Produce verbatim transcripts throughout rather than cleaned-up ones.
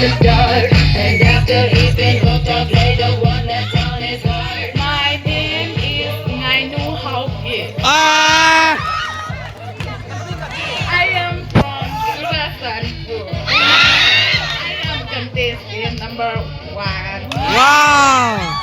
to start. And after he's been hooked, I'll play the one that's on his heart. My name is Ngainu Haokip. Ah! I am from Churachandpur. I am contestant number one. Wow!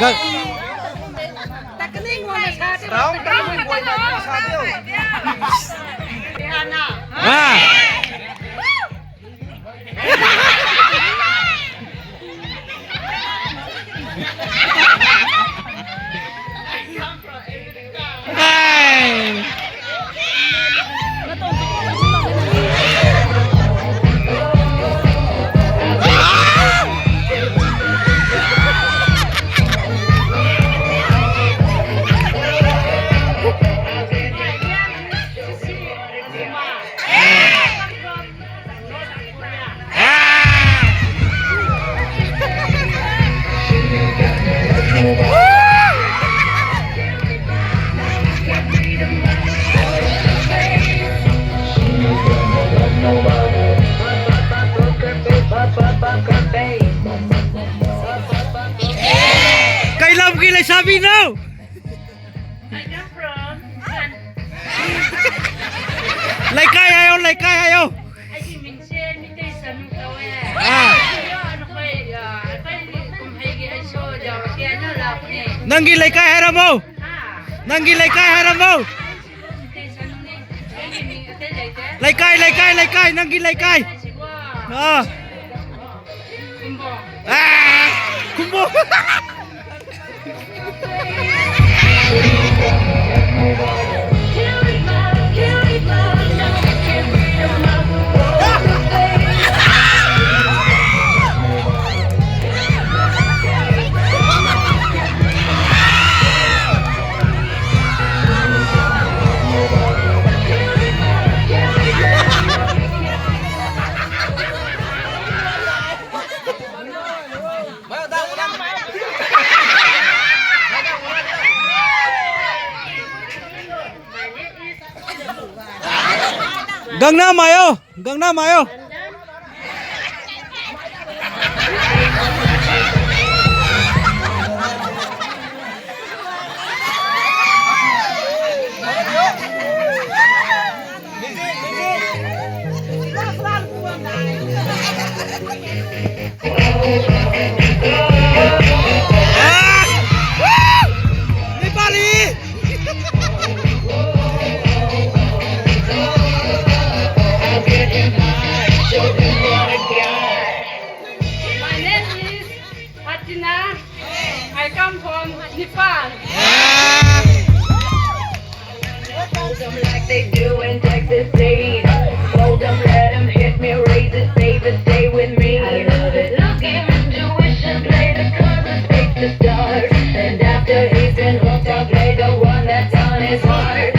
Ga- Round three point na sa diu. Ah. Hey. Kailam ki leisabi no. I come from San- Leikai hai o, leikai hai o. ꯑꯩꯒꯤ ꯃꯤꯡꯁꯦ ꯃꯤꯇꯩ ꯁꯅꯨ ꯀꯧꯋꯦ꯫ ꯑꯥ꯫ ꯑꯩꯈꯣꯏ, ꯑ, ꯑꯩꯈꯣꯏ ꯀꯨꯝꯍꯩꯒꯤ ꯑꯩꯁꯨ ꯌꯥꯎꯔꯛꯀꯦ ꯍꯥꯏꯅ ꯂꯥꯛꯄꯅꯦ꯫ ꯅꯪꯒꯤ ꯂꯩꯀꯥꯏ ꯍꯥꯏꯔꯝꯃꯣ꯫ ꯍꯥ? ꯅꯪꯒꯤ ꯂꯩꯀꯥꯏ ꯍꯥꯏꯔꯝꯃꯣ꯫ ꯃꯤꯇꯩ ꯁꯅꯨꯅꯦ꯫ ꯑꯩꯒꯤ ꯃꯤꯡ ꯑꯇꯩ ꯂꯩꯇꯦ꯫ ꯂꯩꯀꯥꯏ, ꯂꯩꯀꯥꯏ, ꯂꯩꯀꯥꯏ, ꯅꯪꯒꯤ ꯂꯩꯀꯥꯏ꯫ ꯂꯩꯀꯥꯏꯁꯤꯕꯣ꯫ ꯑꯥ꯫ ꯈꯨꯝꯕꯣ꯫ ꯑꯥ, ꯈꯨꯝꯕꯣ꯫ Gangnam Style o, Gangnam Style o. My name is Athena. I come from Nepal. Told them like they do in Texas State. Told them let 'em hit me, raise it, save it, stay with me. I love it. Look, intuition, play the chords, let's make the start. And after he's been hooked, I'll play the one that's on his heart.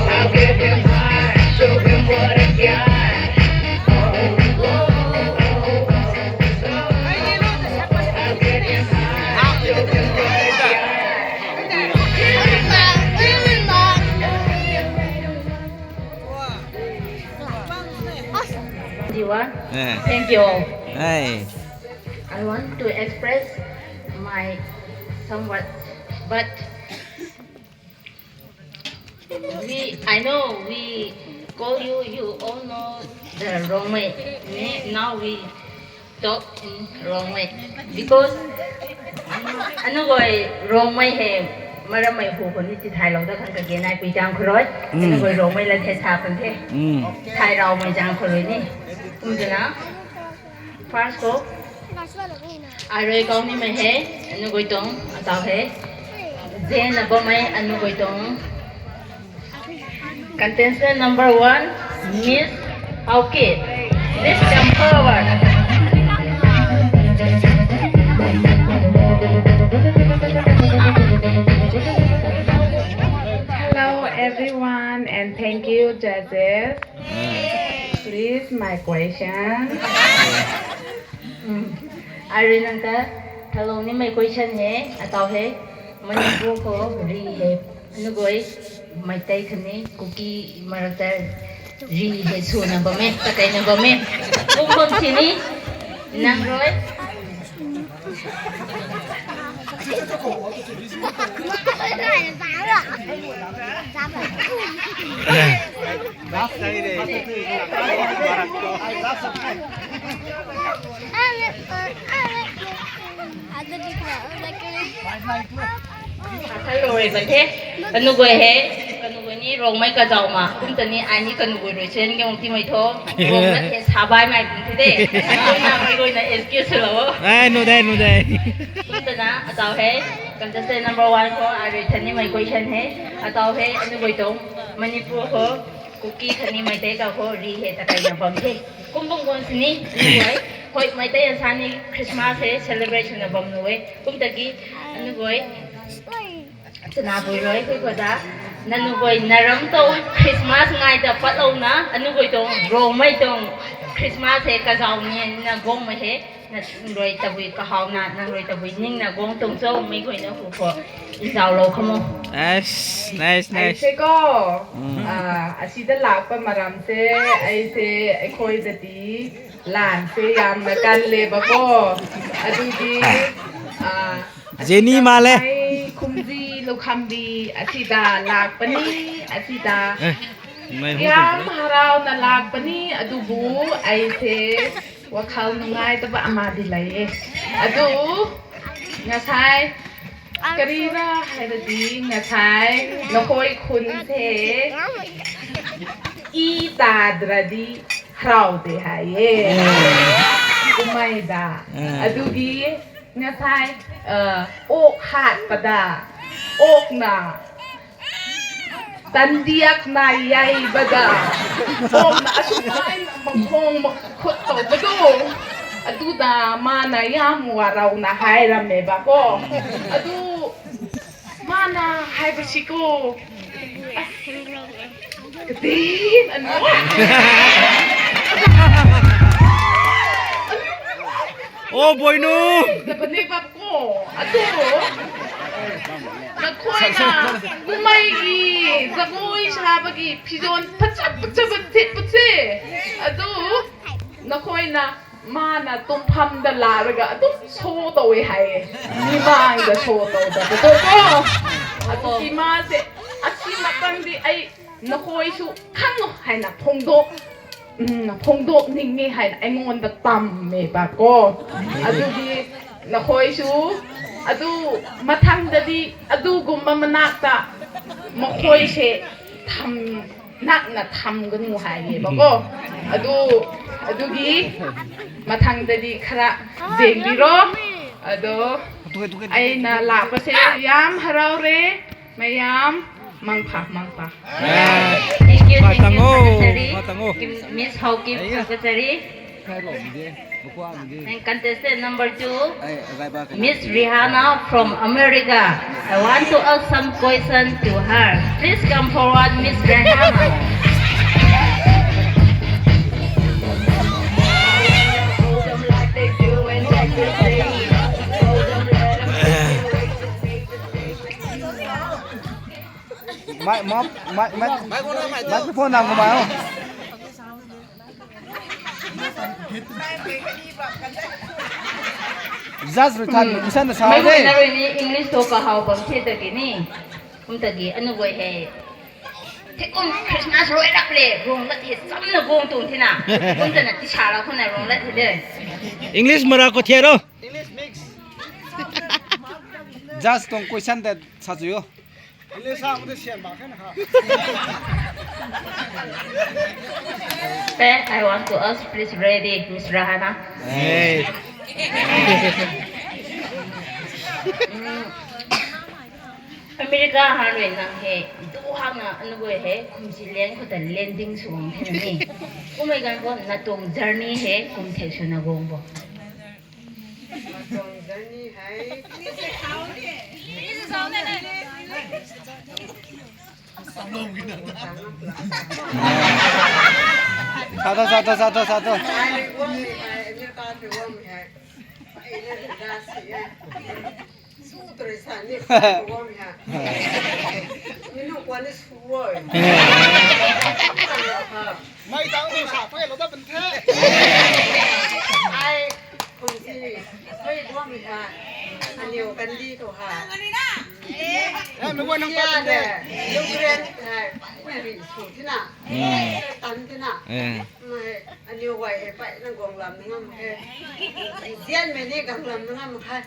I'll get him high, show him what I got. Diwa. Eh. Thank you all. Hey. I want to express my somewhat, but we, I know we call you, you all know the Rongmei. Ne? Now we talk in Rongmei. Because anugoi Rongmei hei, maramei hu khou ni tithaylou dat khang kage nai pui zang khou rui. Mm. Anugoi Rongmei la the sa khang the. Mm. Tithay Rongmei zang khou rui ni. Kum twna. First khou. Arui kau nimei hei, anugoi tuang, atau hei. Zen na bammei anugoi tuang. Contestant number one, Miss Haokip. Please come forward. Thank you, judges. Please, my question. Hmm. Arui nang ta thalou nimei question hei, atau hei, Manipur khou ri hei, nugoi, Meitei khatni Kuki marak ta ri hei swna bam e, takeina bam e. Kum bam sini, nang rui. Hello, everyone. Kanu guay hei, kanu guay ni Rongmei kazauh ma, kum ta ni ai ni kanu guay rui chen ge ong timei tho. Rong na the sabai mai kum the de. Kum na mai guay na excuse lo. Ai, nu dai, nu dai. Kum ta na, atau hei, contestant number one khou, ai rui than nimei question hei, atau hei, anu guay tuang, Manipur khou, Kuki khatni Meitei ta khou, ri hei takeina bam the. Kum bam guang sini, anu guay, hoi, Meitei asan ni Christmas hei celebrate swna bam nu e. Kum ta ki, anu guay, Chana bui rui hui khou ta, nanu guay naram tuang Christmas ngai ta patlouna, anu guay tuang, Rongmei tuang Christmas hei kazauh ni na guangmei hei, nang rui tabui kahaw na, nang rui tabui ning na guang tuang cho, mei guay na hu khou, nzaulou khamo. Nice, nice, nice. Aise ko, ah, asida lakpa maram se, aise, akhoi ta ti, lan se yamna kan le ba ko, adu di, ah, Jenny ma le. Ai khumzi lukhambi asida lak pani, asida. Eh, mei hu yam tu. Harau na lak pani, adubu, aise, wakhal nungai taba ama di lai e. Adu, ngasai, karira hai da di, ngasai, nahoi khun se, i tadra di, harau de hai e. Eh. Kumai da. Eh. Adu di, Ngasai, eh, ok hat pada, ok na, tandiak na yai bada, ok na asumai na makhong makhut tau badu, adu da ma na yam warau na hai ramme ba ko, adu ma na hai ba si ko, katin anu. Oh, boinu. Ko, atu, nakhoina, kumei ki, zagoi saba ki, phizon, pachap, pachap, pachap, pachap, atu, nakhoina, mana, tumpham da la raga, atu, so tau e hai, ni mai da so tau da, atu, ko, atu, ki ma se, asi matang di, ai, Nakhoi sw khang o haina phungdok, um, phungdok ning e haina aingonda tam e ba ko. Adu di nakhoi sw, adu mathang da di, adu gumba manak ta, makhoi se tham, nakna tham ganu hai e ba ko. Adu, adu di mathang da di khara zeng di ro. Adu, aina lapa se yam harau re. Mayam, mangpha, mangpha. Thank you, thank you, Secretary. Miss Hawkim, Secretary. And contestant number two, Miss Rihanna from America. I want to ask some question to her. Please come forward, Miss Rihanna. Mai, mai, mai, mai, microphone nang mai o. Judge rui than, mission na sa de. Mai na rui ni English tho kahau bam the ta ki ni. Kum ta ki, anu guay hei. Thei kum Christmas rui rap le, rong lat hei chamna gong tung thina. Kum ta na tisa la khou na rong lat hei de. English mara ko thiaro. Judge tuang question ta sa chu yo. Then I want to ask, please ready, Miss Rahana. Hey. Mm. America ha rui nang hei, du hang na anu guay hei, kum si leng khou ta landing sw guang the na ni. Kumei ganv khou na tuang journey hei, kum thek sw na guang bo. Tuang journey hei. Sa tho, sa tho, sa tho, sa tho. Ai, guang ni ai, America tei guang ni ai. Ai, na da si ai. Su tei sa ni guang ni ai. Ni nu guang ni su ai. Mai tang ni sa pui lo da ban the. Ai, kum si, pui guang ni ai. Aniu kan di tu ha. Eh, mi guang nang pa de. Ukraine hai, na ri su tina. Tan tina. Mai, aniu guay hei pai na guang lam na ngam khe. Zian mei ni guang lam na ngam khe.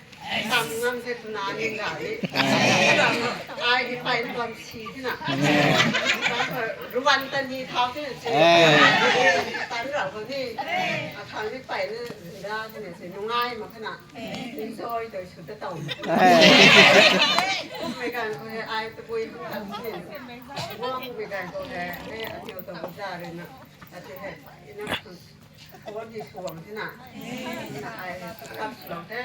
Tam ngam khe tuna ni ga ni. Ai hei pai na guang si tina. Ruan tan ni thau tina si. Tan ra ko ni. Akhang ni pai na da tina si. Nungai mak khe na. Enjoy tei sw ta tau. Kum mei ganv khou hei ai tabui hang tat ni. Guang mei ganv khou hei, e, aniu ta bu za rui na. Ati hei, ina, phone ni suang the na. Na ai, kap sw lou the.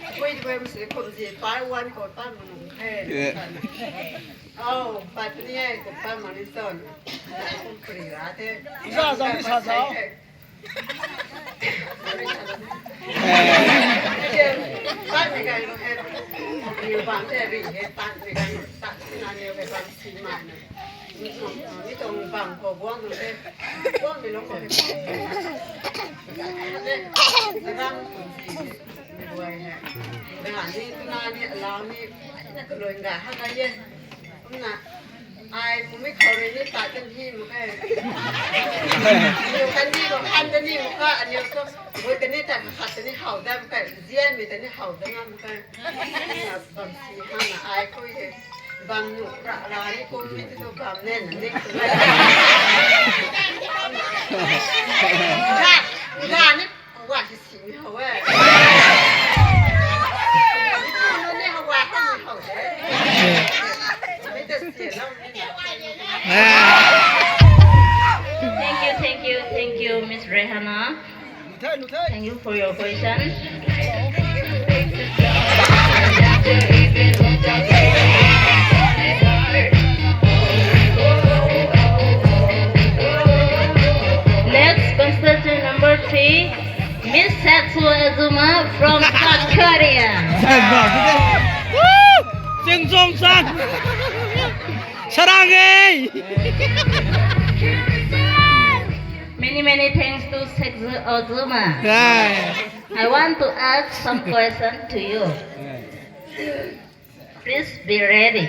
Tabui tabui masi kum zi pai wan khou tan ma nung the. Oh, pat ni ai, kum tan ma ni son. Kum pri ra the. Za, za ni sa za. Ai, kumei khou rui ni tat kan hi mak khe. Aniu kan ni mak khan kan ni mak kha, aniu thu. Bui kan ni tat khat kan ni how dam khe, zian mei kan ni how dam ngam khe. Na bam si hang na ai khui he. Bam nu ra ra ni kum ni tu bam nen na ni. Ga, ga ni Wa si si ni how e. Ni how wa how ni how de. Ni ta si lau ni. Thank you, thank you, thank you, Miss Rehana. Thank you for your question. Next contestant number three, Miss Satsu Azuma from South Korea. Woo! Sing song sang. Sarang e. Many, many thanks to Satsu Azuma. Right. I want to ask some question to you. Please be ready.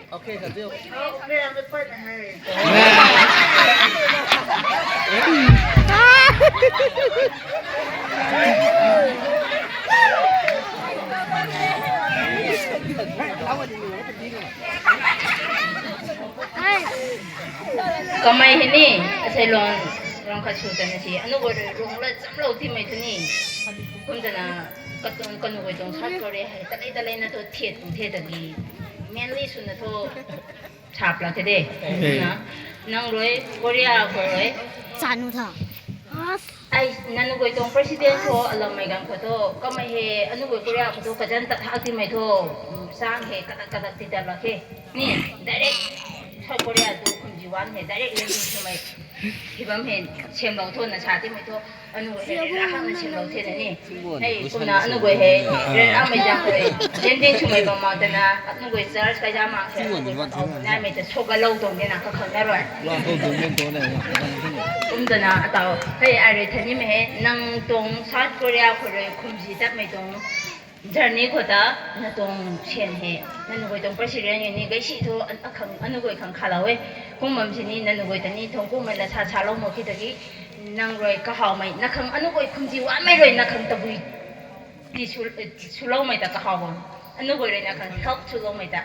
Okay, ka diu. Okay, I'm the partner. Hey. Kamei hei ni, asei lon, rang khat sw tana si, anu guay rui rung la chamlou timei tu ni. Kum tana, katuang kanu guay tuang South Korea hei, talei talei na tu thiat tuang thiat ta ni. Mainly swna tu, chap la the de. Na, nang rui, Korea khou rui. Chanu tha. Ai, nanu guay tuang president khou, alam mei ganv khou tu, kamei hei, anu guay Korea khou tu, kazan tat hak timei tu, sang hei, katak katak ti tat la khe. Ni, direct, South Korea tu, khumji wan hei, direct landing swmei. Hi bam hei, siamlou thu, na sa timei tu, anu guay hei, rui ra hak na siamlou the na ni. Hei, kumna anu guay hei, rui ra mei zang khou hei, landing swmei bam mak tana, anu guay church kai za mak se, anu guay bam hei, na mei ta so kalou tuang de na, kakhang na rui. Kum tana, atau, hei, ai rui tha nimei hei, nang tuang South Korea khou rui, khumji tatmei tuang, journey khou ta, na tuang sian hei, nanu guay tuang president ni, gay si thu, an-, akhang, anu guay khang khalou e. Kum bam si ni, nanu guay ta ni, tuang kummei la sa, salou mak khe ta ki, nang rui kahawmei, na khang anu guay khumji wanmei rui, na khang tabui, ti su, eh, swloumei ta kahaw bam. Anu guay rui na khang help swloumei ta.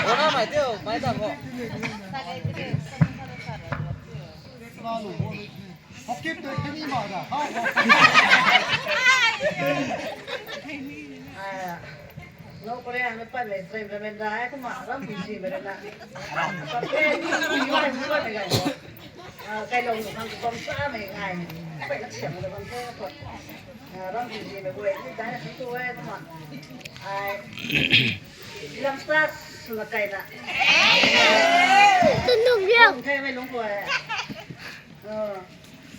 Wana mai teo, mai ta ko. Hokip tu kini ma da. Hai. Ah, no Korea na pa le, tre na men da, ai kuma ram bi si mere na. Pa pe ni ni wa ni wa ni ga. Ah, kai long ni khang bam sa mei ngai. Pe ka siam da bam sa ko. Ram di di mei guay ni dai na tu e kumna. Ai. Lam sa suna kai na. Tunung biang. Thei mei lung guay.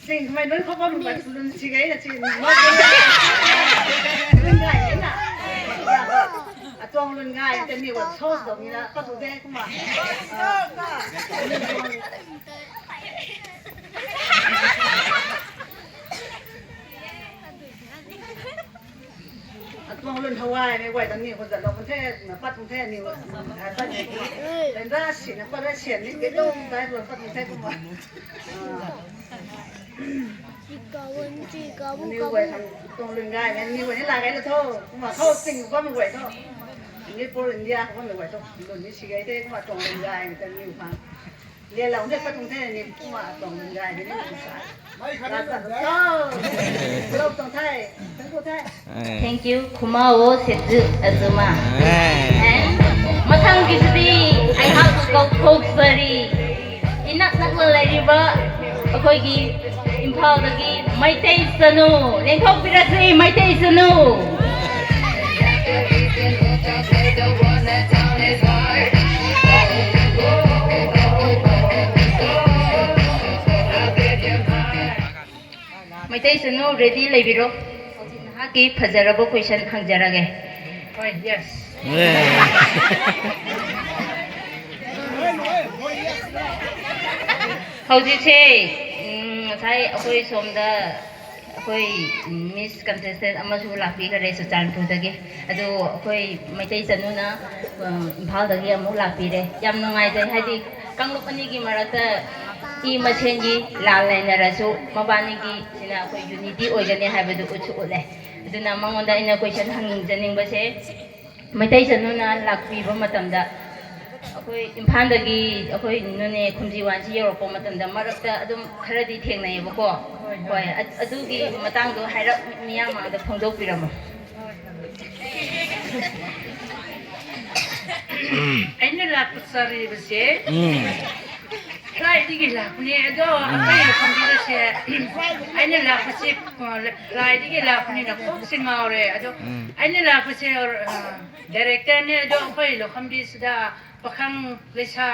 Sing mei nunc khou bam guay lun si gay na si. Lun gay na. Atuang lun gay te ni wa sauce dong ni na ka tu de kumna. Atuang lun hawai mei guay tang ni khou zat lou kan the, na pat kan the ni, a, pat ni. Tanda si na pat ra sian ni ke dong dai lou pat kan the kumna. Ni guay tang tuang lun gay mei ni guay ni la gay na tho, kumna tho sing bam guay tho. Ni por India khou bam guay tho, lun ni si gay the kumna tuang lun gay mei tang ni khang. Lia lau de pat kan the ni kumna tuang lun gay ni kumna sa. Lat zat tho. Lou tuang the. Thank you the. Thank you, Khumao Setzu Azuma. And mathang ki sidi, ꯑꯩꯍꯥꯛ ꯀꯧꯊꯣꯛꯆꯔꯤ꯫ ꯏꯅꯛ ꯅꯛꯅ ꯂꯩꯔꯤꯕ ꯑꯩꯈꯣꯏꯒꯤ ꯏꯝꯐꯥꯜꯗꯒꯤ ꯃꯩꯇꯩ ꯆꯅꯨ, ꯂꯦꯡꯊꯣꯛꯄꯤꯔꯁꯤ ꯃꯩꯇꯩ ꯆꯅꯨ꯫ ꯃꯩꯇꯩ ꯆꯅꯨ, ready ꯂꯩꯕꯤꯔꯣ꯫ ꯍꯧꯖꯤꯛ ꯅꯍꯥꯛꯀꯤ ꯐꯖꯔꯕ question ꯍꯪꯖꯔꯒꯦ꯫ ꯍꯣꯏ, yes꯫ ꯍꯧꯖꯤꯛꯁꯦ, ꯎꯝ, ꯉꯁꯥꯏ ꯑꯩꯈꯣꯏ ꯁꯣꯝꯗ ꯑꯩꯈꯣꯏ Miss contestant ꯑꯃꯁꯨ ꯂꯥꯛꯄꯤꯈꯔꯦ ꯆꯨꯔꯆꯥꯟꯄꯨꯔꯗꯒꯤ꯫ ꯑꯗꯣ ꯑꯩꯈꯣꯏ ꯃꯩꯇꯩ ꯆꯅꯨꯅ, ꯑ, ꯏꯝꯐꯥꯜꯗꯒꯤ ꯑꯃꯨꯛ ꯂꯥꯛꯄꯤꯔꯦ꯫ ꯌꯥꯝ ꯅꯨꯡꯉꯥꯏꯖꯩ, ꯍꯥꯏꯗꯤ ꯀꯥꯡꯂꯨꯞ ꯑꯅꯤꯒꯤ ꯃꯔꯛꯇ ꯏ ꯃꯁꯦꯟꯒꯤ ꯂꯥꯟ ꯂꯩꯅꯔꯁꯨ ꯃꯕꯥꯅꯤꯒꯤ ꯁꯤꯅ ꯑꯩꯈꯣꯏ unity ꯑꯣꯏꯒꯅꯤ ꯍꯥꯏꯕꯗꯨ ꯎꯠꯁꯨ ꯎꯠꯂꯦ꯫ ꯑꯗꯨꯅ ꯃꯉꯣꯟꯗ ꯑꯩꯅ question ꯍꯪꯖꯅꯤꯡꯕꯁꯦ, ꯃꯩꯇꯩ ꯆꯅꯨꯅ ꯂꯥꯛꯄꯤꯕ ꯃꯇꯝꯗ, ꯑꯩꯈꯣꯏ ꯏꯝꯐꯥꯜꯗꯒꯤ ꯑꯩꯈꯣꯏ ꯅꯣꯅꯦ ꯈꯨꯝꯖꯤꯋꯥꯟꯁꯤ ꯌꯧꯔꯛꯄ ꯃꯇꯝꯗ ꯃꯔꯛꯇ ꯑꯗꯨꯝ ꯈꯔꯗꯤ ꯊꯦꯡꯅꯩꯌꯦꯕꯀꯣ꯫ ꯍꯣꯏ, ꯍꯣꯏ꯫ ꯍꯣꯏ, ꯑ-, ꯑꯗꯨꯒꯤ ꯃꯇꯥꯡꯗꯣ ꯍꯥꯏꯔꯞ ꯃꯤꯌꯥꯝ ꯃꯥꯡꯗ ꯐꯣꯡꯗꯣꯛꯄꯤꯔꯝꯃꯣ꯫ ꯑꯩꯅ ꯂꯥꯛꯄ ꯆꯥꯔꯤꯕꯁꯦ, ꯎꯝ꯫ ꯐ꯭ꯂꯥꯏꯠꯇꯒꯤ ꯂꯥꯛꯄꯅꯦ, ꯑꯗꯣ, ꯎꯝ꯫ ꯑꯩꯈꯣꯏ ꯂꯨꯈꯝꯕꯤꯗꯁꯦ, ꯑꯩꯅ ꯂꯥꯛꯄꯁꯦ, ꯑ, ꯐ꯭ꯂꯥꯏꯠꯇꯒꯤ ꯂꯥꯛꯄꯅꯤꯅ ꯀꯣꯛꯁꯦ ꯉꯥꯎꯔꯦ꯫ ꯑꯗꯣ, ꯎꯝ꯫ ꯑꯩꯅ ꯂꯥꯛꯄꯁꯦ, ꯑ, directorꯅꯦ, ꯑꯗꯣ ꯑꯩꯈꯣꯏ ꯂꯨꯈꯝꯕꯤꯁꯤꯗ ꯄꯥꯈꯪ ꯂꯩꯁꯥ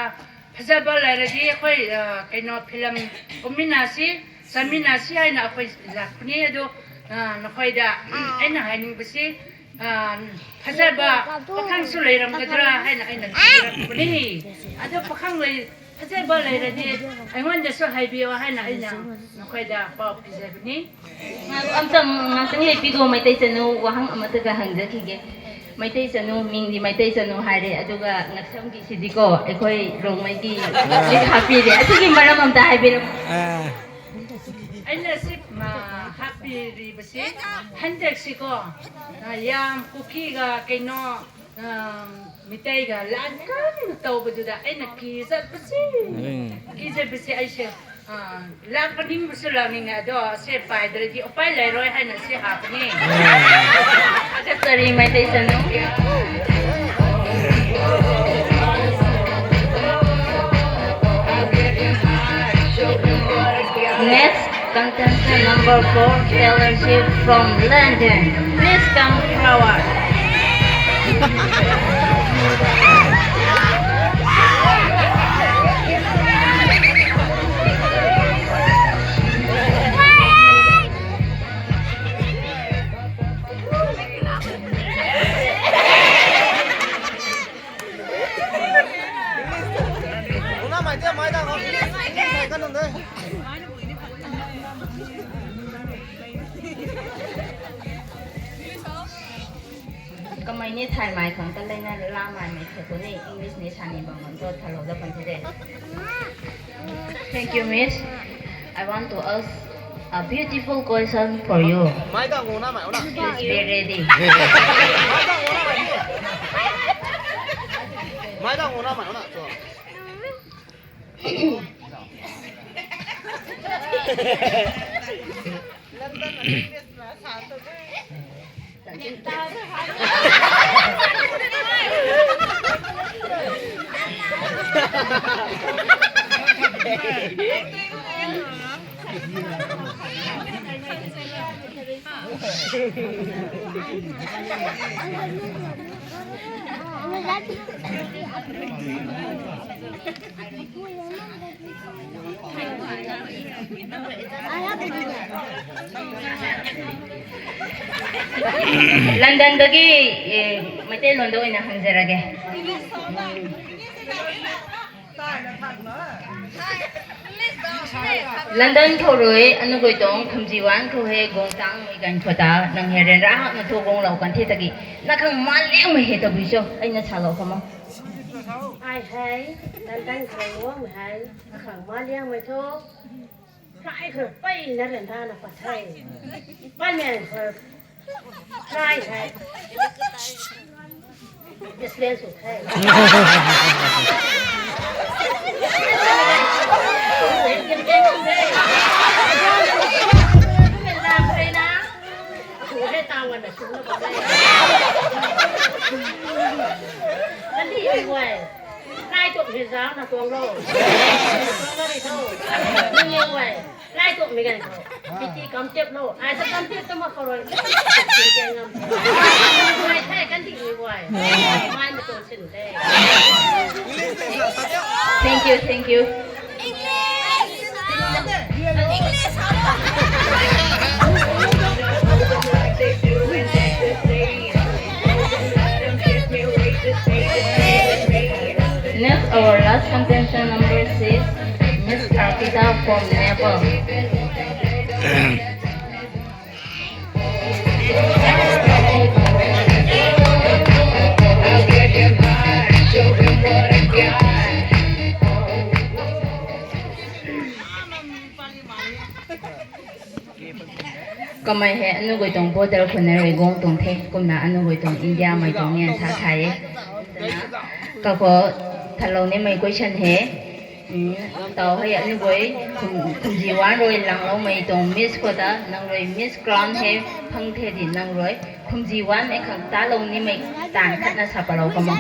ꯐꯖꯕ ꯂꯩꯔꯗꯤ ꯑꯩꯈꯣꯏ, ꯑ, ꯀꯩꯅꯣ, film ꯀꯨꯝꯃꯤꯟꯅꯁꯤ, ꯆꯠꯃꯤꯟꯅꯁꯤ ꯍꯥꯏꯅ ꯑꯩꯈꯣꯏ ꯂꯥꯛꯄꯅꯤ꯫ ꯑꯗꯣ, ꯑ, ꯅꯈꯣꯏꯗ ꯑꯩꯅ ꯍꯥꯏꯅꯤꯡꯕꯁꯤ, ꯑ, ꯐꯖꯕ ꯄꯥꯈꯪꯁꯨ ꯂꯩꯔꯝꯒꯗ꯭ꯔꯥ ꯍꯥꯏꯅ ꯑꯩꯅ ꯊꯤꯔꯛꯄꯅꯤ꯫ ꯑꯗꯣ ꯄꯥꯈꯪ ꯂꯩ, ꯐꯖꯕ ꯂꯩꯔꯗꯤ ꯑꯩꯉꯣꯟꯗꯁꯨ ꯍꯥꯏꯕꯤꯌꯣ ꯍꯥꯏꯅ ꯑꯩꯅ ꯅꯈꯣꯏꯗ ꯄꯥꯎ ꯄꯤꯖꯕꯅꯤ꯫ ꯑꯝꯇꯪ ꯉꯥꯛꯇꯪ ꯂꯦꯞꯄꯤꯈꯣ, ꯃꯩꯇꯩ ꯆꯅꯨ ꯋꯥꯍꯪ ꯑꯃꯠꯇꯒ ꯍꯪꯖꯈꯤꯒꯦ꯫ ꯃꯩꯇꯩ ꯆꯅꯨ, ꯃꯤꯡꯗꯤ ꯃꯩꯇꯩ ꯆꯅꯨ ꯍꯥꯏꯔꯦ, ꯑꯗꯨꯒ ꯉꯛꯁꯝꯒꯤꯁꯤꯗꯤꯀꯣ ꯑꯩꯈꯣꯏ ꯔꯣꯡꯃꯩꯒꯤ ꯂꯤꯛ ꯍꯥꯞꯄꯤꯔꯦ꯫ ꯑꯁꯤꯒꯤ ꯃꯔꯝ ꯑꯝꯇ ꯍꯥꯏꯕꯤꯔꯝꯃꯨ꯫ ꯑꯩꯅ ꯁꯤ, ꯑ, ꯍꯥꯞꯄꯤꯔꯤꯕꯁꯤ ꯍꯟꯗꯛꯁꯤꯀꯣ, ꯑ, ꯌꯥꯝ ꯀꯨꯀꯤꯒ ꯀꯩꯅꯣ, ꯑ, ꯃꯤꯇꯩꯒ ꯂꯥꯟ ꯀꯟꯅ ꯇꯧꯕꯗꯨꯗ ꯑꯩꯅ ꯀꯤꯖꯕꯁꯤ, ꯎꯝ꯫ ꯀꯤꯖꯕꯁꯤ ꯑꯩꯁꯦ, ꯑ, ꯂꯥꯛꯄꯅꯤꯡꯕꯁꯨ ꯂꯥꯛꯅꯤꯡꯉꯦ, ꯑꯗꯣ ꯁꯤ ꯄꯥꯏꯗ꯭ꯔꯗꯤ ꯎꯄꯥꯏ ꯂꯩꯔꯣꯏ ꯍꯥꯏꯅ ꯁꯤ ꯍꯥꯞꯄꯅꯤ꯫ ꯊꯥꯒꯠꯆꯔꯤ, ꯃꯩꯇꯩ Chanu. Next, contestant number four, Taylor Swift from London. Please come forward. Kamei ni thaymei khang ta leina lamei mei the tu ni English ni sani bam bam tu thalou da pan the de. Thank you, Miss. I want to ask a beautiful question for you. Please be ready. London dagi, eh, Meitei lon da oina hangzarage. London khou rui, anu guay tuang Khumjiwan khou hei guang tangmei ganv khou ta, nang hei ryanra hakna thu guanglou kan the tagi, na khang maliangmei hei tabui cho, ai na salou kha ma. Ai hei, London khou guang hei, akhang maliangmei thu, pray khou peyna ryanra na pat the. Peyna khou pray hei. Business sw the. Kandih guay. Kai tuang hei zauc na tuang lo. Tuang lo ni tho. Ni guay. Kai tuang mei ganv khou. Biti kam tep lo. Ai sa kam tep ta ma khou rui. Ai the kandih ni guay. Mai na tuang sin the. Thank you, thank you. Next, our last contestant, number six, Miss Arpita from Nepal. Kamei hei anu guay tuang border khou na rui guang tuang the, kumna anu guay tuang India mei tuang nian sa thay e. Kakhou thalou nimei question hei, mm, tau hei anu guay Khum-, Khumjiwan rui langloumei tuang Miss khou ta nang rui Miss Crown hei phang the di nang rui Khumjiwan mei khang talou nimei taanv khat na sa palou kha ma.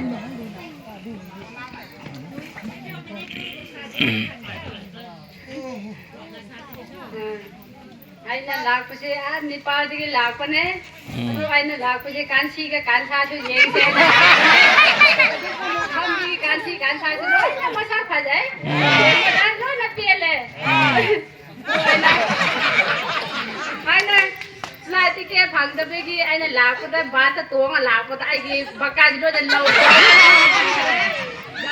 Aina lak pasi, a, Nepal diki lak pane. Hmm. Adu aina lak pasi kansi ka kansa tu yeng se. Adu kanu khambi kansi kansa tu loi na masa pha jai. Hmm. Loi na, loi na piale. Hmm. Aina, aina, flight ticket phang ta begi, aina lak pata, bus ta tuang lak pata, aigi bagage loi na lou.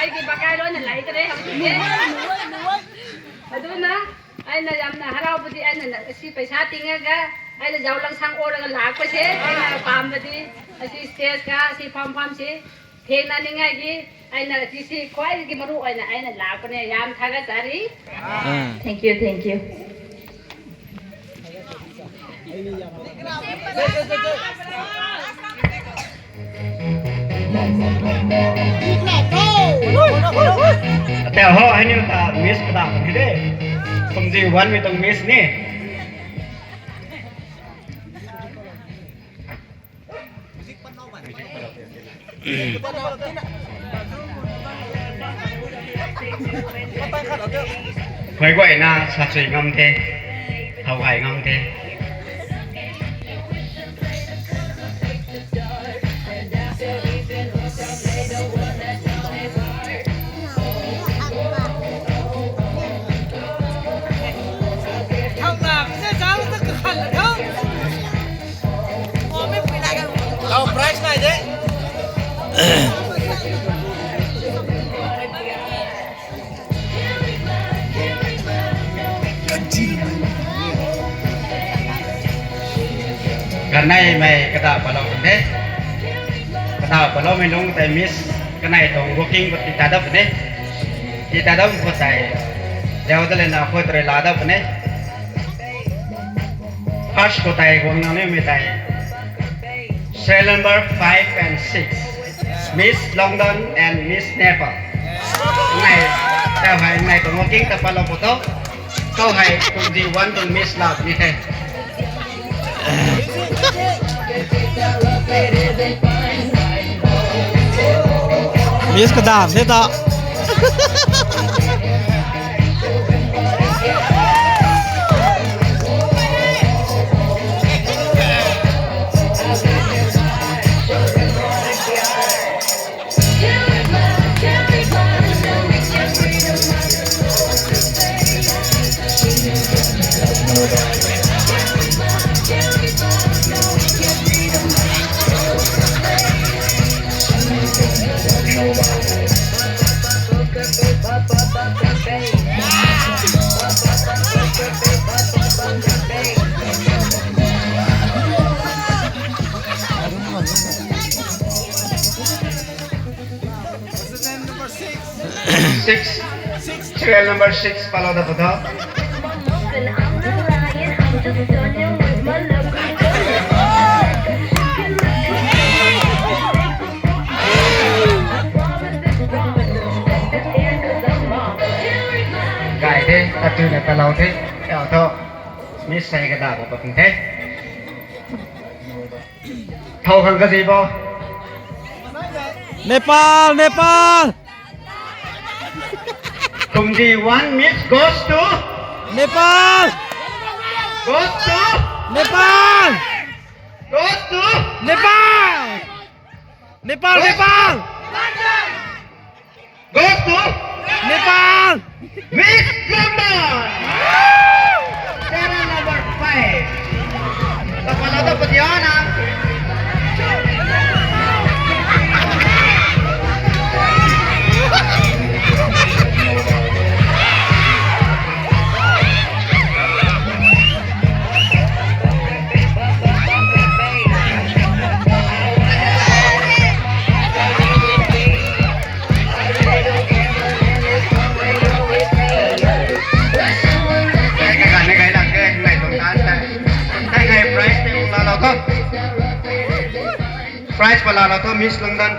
Aigi bagage loi na lai kare, hum tu ke. Adu na, aina yamna harau pudi, aina na, si paisa tinga ga, aina zaulang sang order ga lak pasi, aina pam pudi, asi stage ga, asi pham pham si, thengna ningai gi, aina tisi khuay gi maru aina, aina lak pane yam thaga chari. Ah. Thank you, thank you. Ate ho, hei ni ta Miss kada ni de. Khumjiwan mei tuang Miss ni. Khuay guayna sa chui ngam the, thau gay ngam the. Tau prize nai de. Kaneimei kata palou de. Kata paloumei lung tei Miss kanei tuang working khou ti ta dap ne. Ti ta dap khou tei. Deu da lena khou tei la dap ne. First khou tei guang nang nimei tei. Serial number five and six. Miss London and Miss Nepal. Ngai, ta hai ngai tuang working ta palou khou to. Kau hei Khumjiwan tuang Miss lak ni the. Miss kadam the ta. Six, serial number six, palou da patho. Gay the, atu na palou the, tau tho. Miss sei kada bo patung the. Thau khang kazi bo. Nepal, Nepal. Kumdi one miss goes to Nepal. Goes to Nepal. Goes to Nepal. Nepal, Nepal. Goes to Nepal. Miss London. Serial number five. Tapala tapadiana. Prize palala tho, Miss London.